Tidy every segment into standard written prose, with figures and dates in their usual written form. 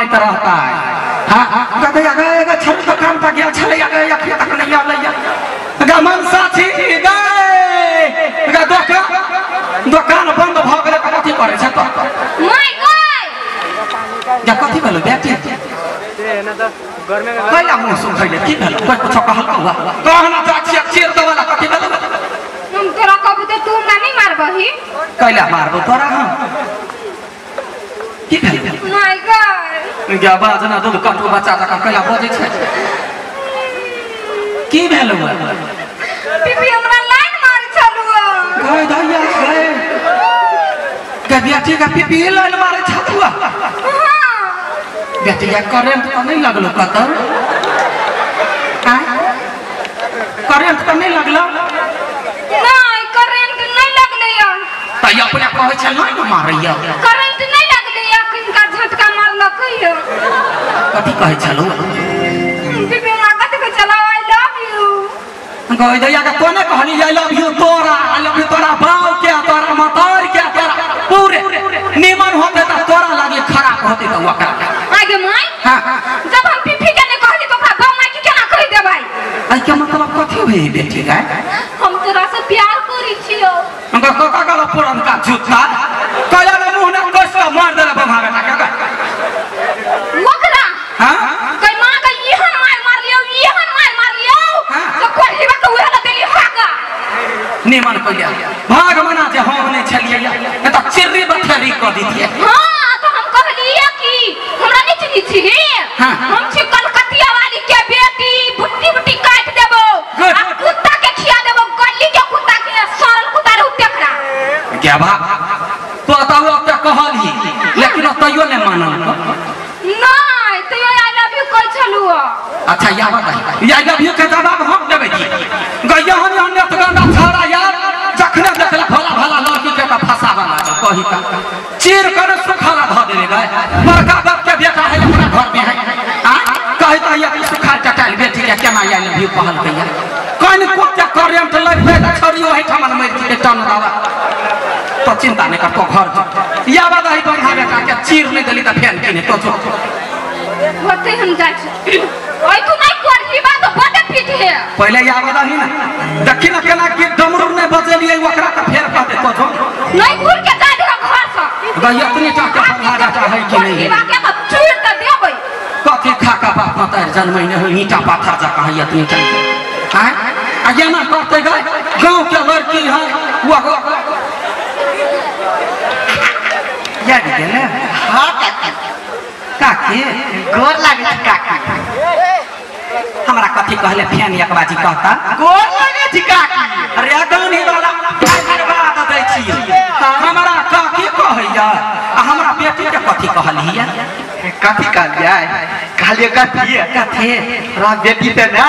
कनैत रहता है। हां गदया गए छल दुकान पर गेल छलै गए अखन तक नहीं आलै गा मनसा छी गए गा दोकान दोकान बंद भ गेलै कथि करै छै तो my गए जा कथि भेलो बेटी कैला मुँह सुखैले की भेलो कोइ कुछो कहल हुआ कहना जा छी चीर देवला कथि भेलो हम तोरा कहबो त तू हमरा नहीं मारबही कैला मारबो तोरा हम की भेलो my गए गा बाज ना दूध कटू बच्चा जकाँ कैला बजै छै की भेलो बीबी हमरा लाइन मारै छलु गए दैया गए गे बेटी के पीपी लाइन मारै छलु बेटी के करेंट त नहीं लगलो कतौ करेंट त नहीं लगलो नहीं करेंट नहीं लगले या त अपने कहै छै लाइन मारैया करेंट नहीं लगले या किनका झटका मारलक यो कथि कहै छलु बीबी हमरा कथि कहै छलौ I love you गए दैया के कोने कहली I love you तोरा I love you तोरा बाप के तोरा मतार के तोरा पूरे निमन होते त तोरा लागे खराब होते त ओकरा आगे माई। हां जब हम पीपी के ने कहली तो ओकरा बाप माई के केना कहि देबै आई के मतलब कथि होई बेटी गाय हम तोरा से प्यार करै छियो हमका काका गला पुरनका जूता कहला ने मुंह ने कस के मार देला बंधा बेटा के ओकरा हां कई मां के इहन मार मारलियो इहन मार मारलियो तो कोढ़ीबा के उहे ल देली हागा निमन कइया भाग मना जे हम नै छलियै ए त चिर्री बथेरी क दितियै। हां तो हम कहलियै कि हमरा नै चिन्है छी हम छी कलकतिया वाली के बेटी बुट्टी बुट्टी काट देबो आ कुत्ता के खिया देबो गली के कुत्ता के सरल कुत्ता रहु तेकरा क्या बा तो बताओ अब त कहलही लेकिन तैयो नै मानल नै तैयो I love you कहै छलु। अच्छा या बता I love you के जवाब हम देबै छी गैया हम हम त गंदा छौड़ा यार जखने देखला भला भला लड़की के त फसावा लागल कही का चीर कर सुखाला ध देबे गए बड़का बाप के बेटा है अपना घर में है आ कहि त या सुखा चटाइल बेटी के केना I love you कहल गैया कन कोते करेंट लगबे त छौड़ी ओहि ठमन मरि जेतै टन दावा तो चिंता नहीं कर तो घर या बता ही बंधा बेटा के चीर नहीं देली त फेन के तो जो होते हम जाइ छी ओइ तू नहीं करही बा तो बड पीट है पहले या बता ही ना देखी ना केना कि डमरू ने बजेलियै ओकरा त फेर कहते तो जो नहीं घूर के जा दे घर से गई अपने टा के बंधा बेटा है कि नहीं बा के त चीर त देबै कथि खा का बाप मतार जन्मै ने होई ईटा पाथर जा कहाँ इतनी टा हां आ एना करते गए गांव के लड़की है वो याद गेले। हां काकी काकी गोर लागे छी काकी हमरा कथि कहले फैन एक बाजी कहता गोर लागे छी काकी। अरे गानी वाला बर्बाद दै छी हमरा काकी कहैया आ हमरा बेटी के कथि कहलिया कथि कहलियै कहलियै कथि कथि तोरा बेटी ते ना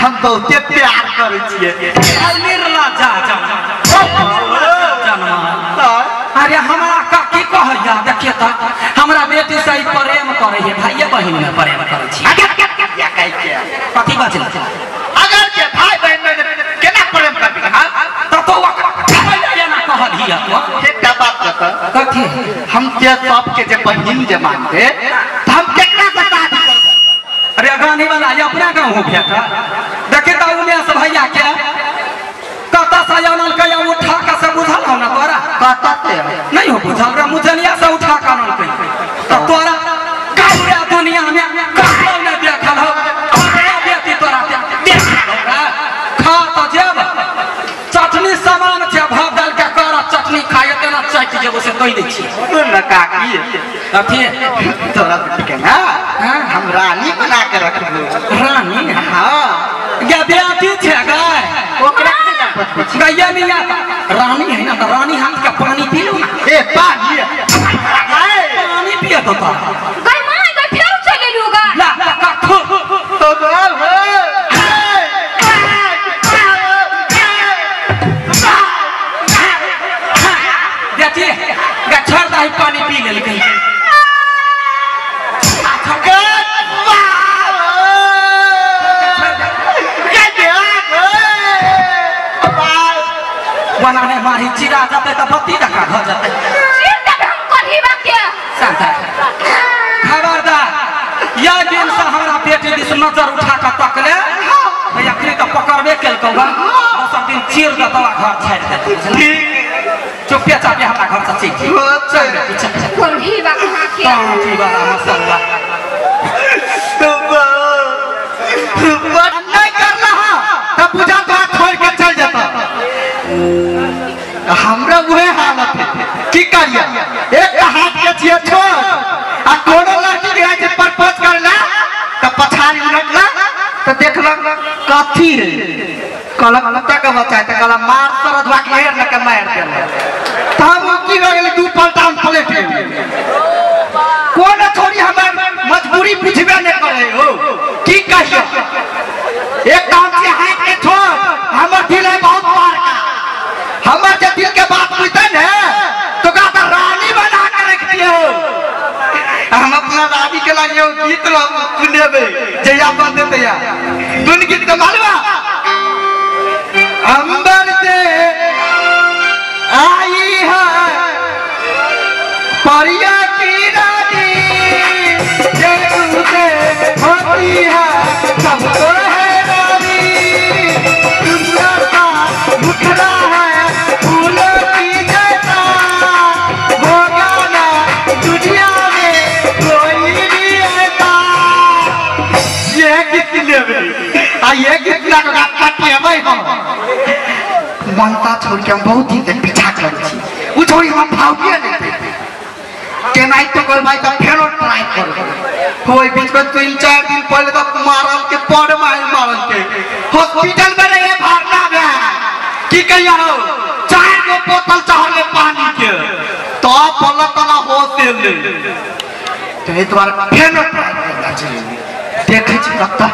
हम बहुते प्यार करै छियै निर्ला जा जनमा अरे हमरा काकी कहैया देखिए त हमरा बेटी से प्रेम करै है भाइये बहिन में प्रेम करै छी कथि बाजल अगर के भाई बहन में केना प्रेम करबी हां त तो एना कहलिया तो एकटा बात बता कथि हम के सब के जे बहिन जे मानते त हम केकरा से शादी करबै। अरे गानी वाला ये अपना गांव हो बेटा देखे त उमेश भैया के कत से आनल के उठा के से बुझल हो ना तोरा कत से नहीं हो बुझल रे मुजनिया से उठा के आनल के त तोरा गांव रे दुनिया में कतौ नै देखल हो अपना बेटी तोरा देखल हो रे खा त जेब चटनी सामान छै भात दाल के कर चटनी खाए तेना चटि जेबो से कहि दै छी सुन न काकी अथी तोरा बेटी के ना हम रानी बना के रखबो। रानी हां गे बेटी छै गए ओकरा के ना बचबै छी गैया मिया रानी है ना त रानी हाथ के पानी पी लो ना ए पानी पानी पिए तो तोरा गई माई गई फेर चले लू गा ला ला कठो तो बोल हो बेटी गे छोड़ दही पानी पी लेलकै बनाने मारी चिरा जाते त बत्ती जका भ जाते चीर देबै हम करही बा के शांत खबरदार नजर उठा के तकले त अखनी त पकड़बे केलकौ दोसर दिन चीर देतौ आ घर छाड़ि देतौ। ठीक चुपे चापे हमरा घर से चलि चल चल कोढ़ी बा कहाँ के कांची वाला मसल्ला नहीं करना है तब बुझा तो छोड़ के चल जाता। हमरा वह हालत है की करिया एक हाथ के छिए छोड़ आ कोनो लड़की के जे प्रपोज करला त पछाड़ी उलटला त देखला कथी है कहलक कुत्ता के बच्चा त कहला मार सरदवा के हेर लके मार देला तब की हो गेल दू पलटा हम पलट गेल। कोनो छोरी हमर मजबूरी बुझबे न करे हो की कहियो। एक काम से हाथ के छोड़ हमर दिल है बहुत पार का हमर जे दिल के बात बुझते ने तो का रानी बना के रखती हो। हम अपना रानी के लिए गीत सुनेबे जया बन देते या दुन गीत के मालूम अंबर से आई है परिया की रानी जग से होती है सबको है रानी सुंदर का मुखड़ा है फूलों की जैसा वो गाना दुनिया में कोई भी ऐसा। ये गीत लेबे आ ये गीत ला के कटेबै हम मनता छोड़ के हम बहुत दिन तक पीछा करै छी उ छोड़ी हम भावके नहीं थे केनाई तो कर भाई त फेरो ट्राई कर होई बीच में 3-4 दिन पहले तक मारल के पड़ मार मारल के हॉस्पिटल में रहे भरना में की कहिया हो 4 गो बोतल चढ़ले पानी के तो पला तला होश ले तो ए द्वारा फेरो ट्राई करना चाहिए देखै छी कत्ता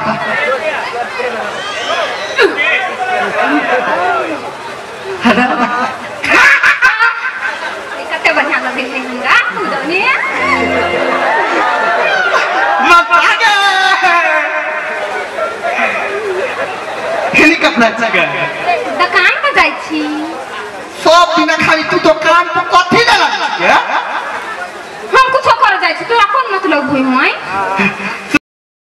कते बढ़िया लगै है हमरा फुलौनी दुकान पर जाइ छी सब दिन खाली तू दुकान पर कथी ले लगै छी? हम कुछो कर जाइ छी तोरा कोन मतलब होई होई?